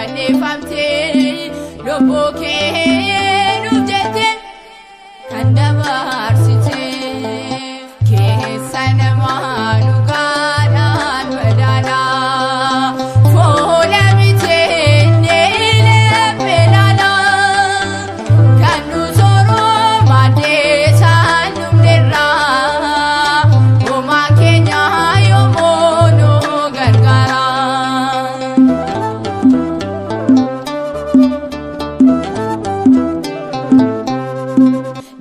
Fannifamtee lubbuu kee nuuf jettee kan dabarsite keessa namaa dhugaadhaan madaalaa fuula biteenyee leemmelaalaa kan nu sooruu maddeessaan dhumneerraa uumaa keenya yommuu nu gargaara.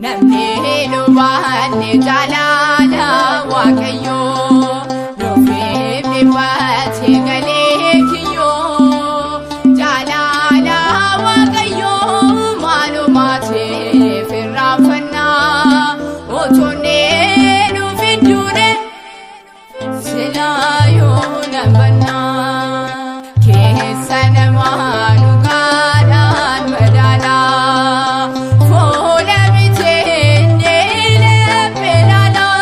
Namni nu baanne jaalala Waaqayyoo nuuf dhiphate galee kiyyoo jaalala Waaqayyoo maalumaatiif irraanfannaa otoonnee nuuf hidduune silaayuu nambannaa keessa namaa dhugaadhaan madaalaa fuula biteenyee leemmelaalaa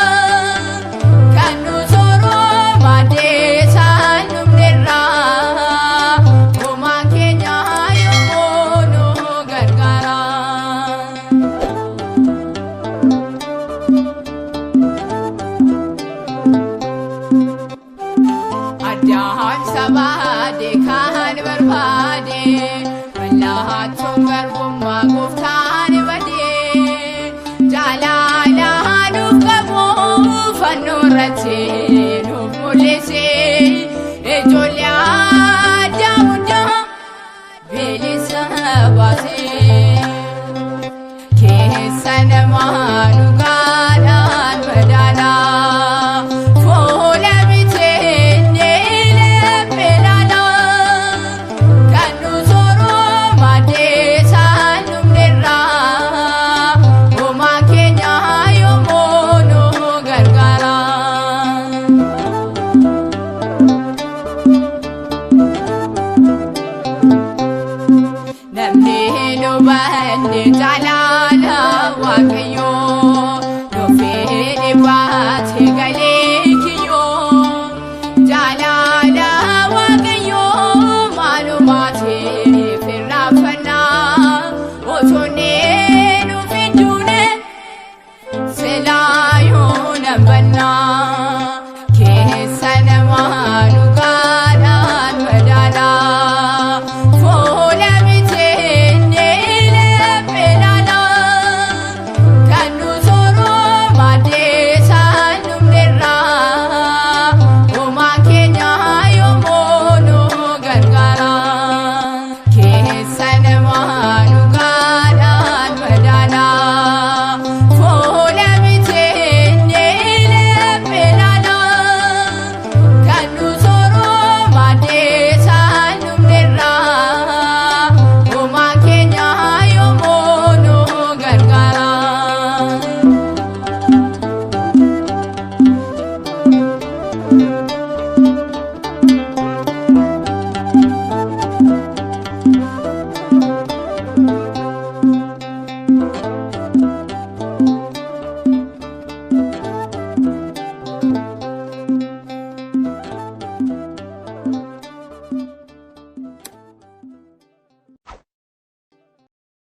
kan nu sooruu maddeessaan dhumneerraa uumaan keenya yommuu nu gargaara. Addaan sabaade kan barbaade mallattoon garbummaa gooftaan badee jaalala nuuf qabu fannoo irratti nuuf mul'ise ijoollee addaa hundaa bilisa baasee. Keessa namaa dhugaadhaan madaalaa fuula biteenyee leemmelaalaa kan nu sooruu maddeessaan dhumneerraa uumaan keenya yommuu nu gargaara. Namni nu baanne jaalala Waaqayyoo.